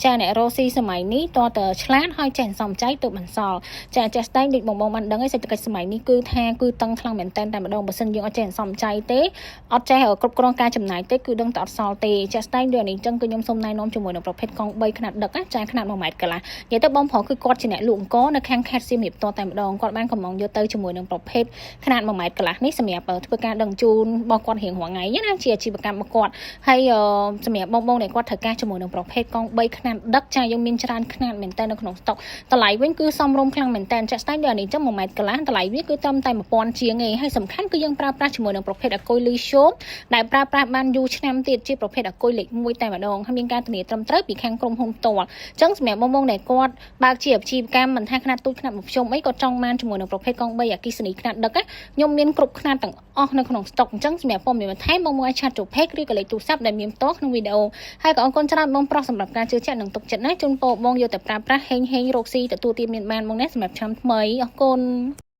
ចាអ្នករកស៊ីសម័យនេះតតឆ្លាតហើយចេះសំចៃទៅបន្សល់ចាចេះស្ដែងដូចបងបងបានដឹងឯសេដ្ឋកិច្ចសម័យនេះគឺថាគឺតឹងខ្លាំងមែនតើតែម្ដងបើសិនយើងអត់ចេះសំចៃទេអត់ចេះគ្រប់គ្រងការចំណាយទេគឺដឹងតែអត់សល់ទេចាក់ស្ដែងដូចនេះអញ្ចឹងគឺខ្ញុំសូមណែនាំជាមួយនឹងប្រភេទកង់3ខ្នាតដឹកចាខ្នាត1ម៉ែត្រកន្លះនិយាយទៅបងប្រុសគឺគាត់ជាអ្នកលក់អង្គនៅខាងខេត្តសៀមរាបតតែម្ដងគាត់បានកំងយកទៅជាមួយនឹងប្រភេទខ្នាត1ម៉ែត្រកន្លះនេះសម្រាប់ធ្វើការដឹកជូនរបស់គាត់រៀងរាល់ថ្ងៃណាជាអាជីវកម្មរបស់គាត់ហើយសម្រាប់បងបងដែលគាត់ត្រូវការជាមួយនឹងប្រភេទកង់3ខ្នាតដឹកចាយើងមានច្រើនខ្នាតមែនតើនៅក្នុងស្តុកតម្លៃវិញគឺសមរម្យខ្លាំងមែនតើចាក់ស្ដែងដូចនេះអញ្ចឹង1ម៉ែត្រកន្លះតម្លៃវាគឺត្រឹមតែ1000ជាងឯងហើយសំខាន់គឺយើងប្រើប្រាស់ជាមួយនឹងប្រភេទអាគុយលីស្យូមដែលប្រើប្រាស់បានយូរឆ្នាំទៀតជាប្រភេទអាគុយលេខ1តែម្ដងហើយមានការធានាត្រឹមត្រូវពីខាងក្រុមហ៊ុនផ្ទាល់អញ្ចឹងសម្រាប់បងបងដែលគាត់បើកជាអាជីវកម្មមិនថាខ្នាតទូចខ្នាតមធ្យមអីគាត់ចង់បានជាមួយនឹងប្រភេទកង់3អគ្គិសនីខ្នាតដឹកខ្ញុំមានគ្រប់ខ្នាតទាំងអស់នៅក្នុងស្តុកអញ្ចឹងសម្រាប់ព័ត៌មានបន្ថែមបងមកអាច chat ចូល page ឬក៏លេខទូរស័ព្ទដែលមានផ្ទាល់ក្នុងវីដេអូហើយក៏អរគុណច្រើនបងប្រុសសម្រាប់ការជឿជាក់និងទុកចិត្តណាជូនពរបងយកទៅប្រើប្រាស់ហេងហេងរកស៊ីទទួលទានមានបានមកណាសម្រាប់ឆ្នាំថ្មីអរគុណ។